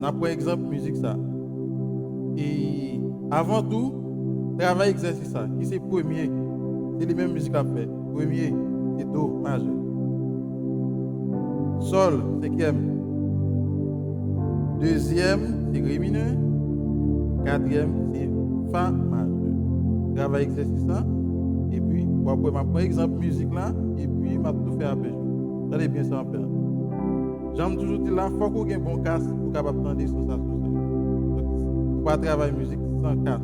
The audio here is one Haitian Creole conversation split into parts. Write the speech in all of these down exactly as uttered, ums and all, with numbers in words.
N ap pran egzanp mizik sa. E avan tou, travay egzèsis sa, ki se premye, se li menm mizik la ap fè. Premye, se do majè. Sòl, senkyèm. Dezyèm, se re minè. Katriyèm, se fa majè. Travay egzèsis la. Epi, w ap wè, m ap pran egzanp mizik la. Epi, m ap tou fè apèj yo. Tande byen sa m ap fè a. Jan m toujou di l la, fòk ou gen bon kas pou w kapab tande sansasyon sa yo. Donk, ou pa travay mizik san kas.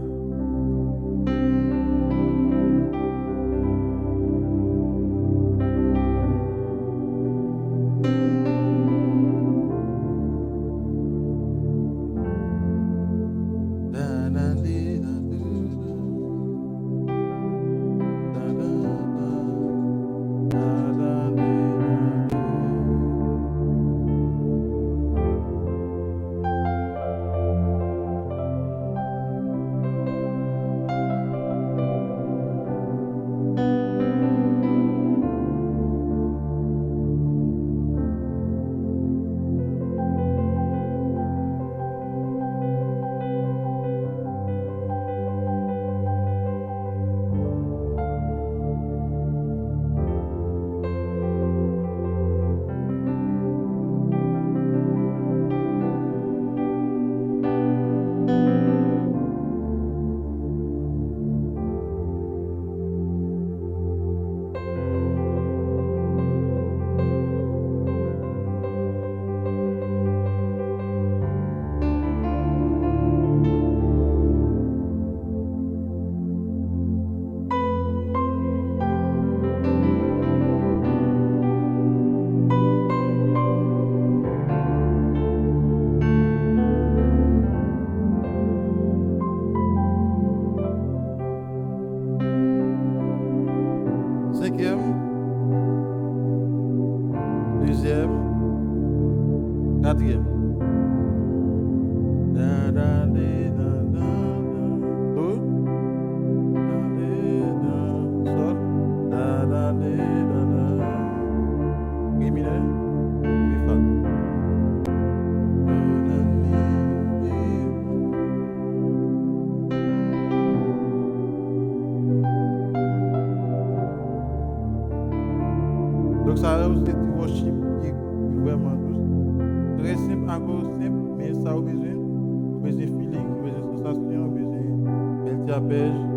Senkyèm, dezyèm, katriyèm. Da, da, de, da, da, da. Do. Da, de, da, sòl. Da, da, de, da, da. Re minè. Re fa. Donk, sa yo se ti worship ki, ki vrèman dous. Trè senp, akò senp, men sa ou bezwen, ou bezwen feeling, ou bezwen sansasyon, ou bezwen bèl ti apèj.